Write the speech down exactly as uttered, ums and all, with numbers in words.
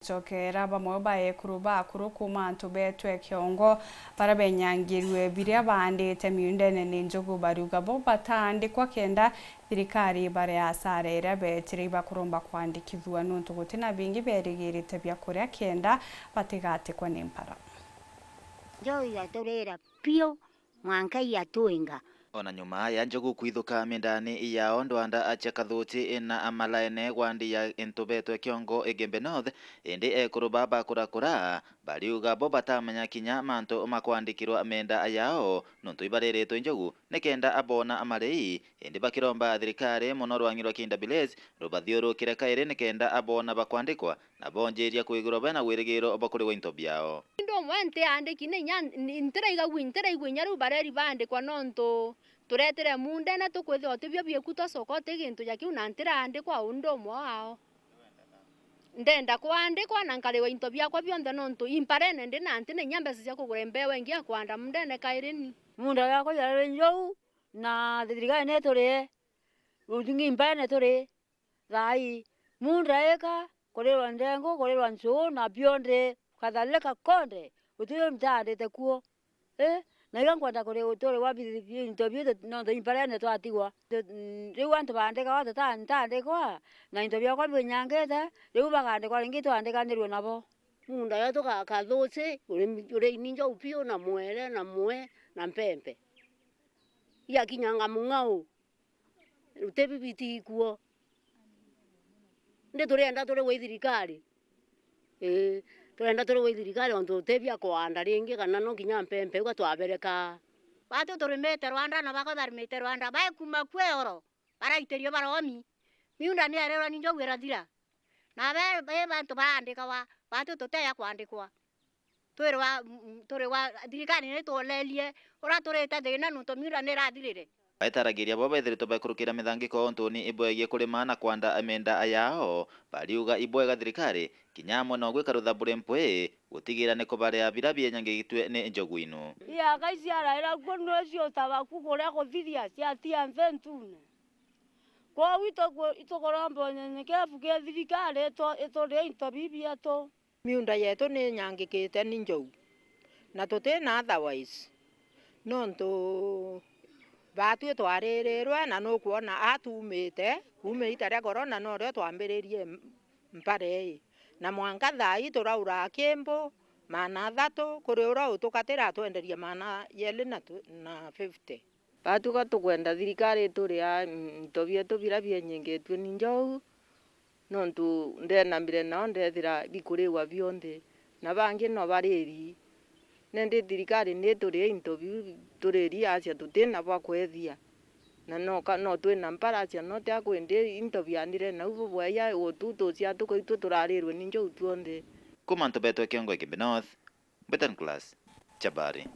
Cokera bamwe ba ekuru bakuru kuuma antu beetwe kiongo baria benyangirue biria baandite miundene ni njogu bariuga bo bataandikwa kenda thirikari baria asara iria beetire ibakuromba kwandikithua nontu gutina bingi berigirite bia kuria kenda batigatikwa ni mpara. Njogu igaturira piu mwanka igatwinga. Ona nyuma ya njogu kwithuka mindani yao ndwanda acia Kathuchi na Amalaene gwandi ya into beetwe kiongo Igembe North, indi ekuru baba kurakura bariuga bo batamenya kinya mantu makwandikirwa menda yao nontu ibariritwe njogu nikenda abona amarei, indi bakiromba thirikari mono rwang'i rwa K W S rubathiurukire kairi nikenda abona bakwandikwa na bonjiria kwigirwa bena wirigiro bwa kurigwa into biao. Ndu umwe ntiandiki, ni inya n-, ntiraigagua, ntiraigua inya riu bareri baandikwa nontu turetire muundene tukwithirwa tibio bieku twacoka uti gintu ja kiu na ntiraandikwa undu umwe wao. Ndenda kwandikwa na nkarigwa into biakwa bionthe nontu imparene ndi na ntina inya mbeca cia kugura imbewa ingi ya kwanda muundene kairi ni. Muunda yakwa yarari njou na thirikari niturie rutungi imparene turi. Thaai, muunda ika, kurirwa ndengu, kurirwa ncuu, na bionthe, kadhalika konthe, guti untu ntaandite kuo. Ii, na iga nkwenda kuri-, turi wa bi-, bi-, into biu tu-, nontu imparene twatigwa. Tu-, mm, riu antu baandikawa tuta-, ntaandikwa, na into biakwa binyangite, riu bakaandikwa ringi twandikanirue nabo. Muunda wetu ka-, Kathuchi, uri, uri ininja upiu na mwere, na mwe, na mpempe. Igakinyanga mung'ao. Ruti bibiti ikuo. Indi turienda turi gwi thirikari. Ii, turienda turi gwi thirikari ontu ruti bia kwanda ringi kana no kinya mpempe igwa twabereka. Batu turimite Rwanda na bako barimite Rwanda, baikuma kwi oro, baraitirio baromi. Miunda ni erirwa ni njogu irathira. Na be, be bantu baandikawa, batu tuteya kwandikwa. Twirwa, mm, mm, turi wa thirikari ni twonerie uria turite thina nontu miunda ni irathirire. Baitaragiria bo bethiritwe bakurukira mithangiko untuni ibwegie kurima na kwanda menda yao, bariuga ibwega thirikari kinya amwe no gwika ruthabure mpwi gutigira ni kubaria biria bienyangigitue ni njogu inu. Iaka iciaraira kuo nwe ciutaba ku kuria kuthiria ciatia nthi ntune. Kwou ituku-, itukuromba unyenyekevu ki thirikari itu-, iturie into biu bietu. Miunda yetu ni inyangikite ni njou, na tuti na otherwise, nontu baatwi twaririrwe, na nukwona a tuumite kuuma iita ria corona, norio twambiririe m-, mpara ii, na mwanka thaa ii turaura akimbo maana athatu, kuri uria utukatira atwenderia maana yeli na tu-, na fifty. Baatuka tukwenda thirikari ituria into bietu biria bienyingitue ni njou, nontu ndenamire nao ndethira bikuriwa bionthe, na bangi no bariri. Nandi thirikari ni iturie into biu turiri acia tutina bwa kwethia, na no ka-, no twina mpara acia no tia kwindi into bianire nau bubweya utu tucia tukaitwe turarirwe ni njou tuonthe. Kuma antu betwe kiongo Igembe North, Betan Class, Chabari.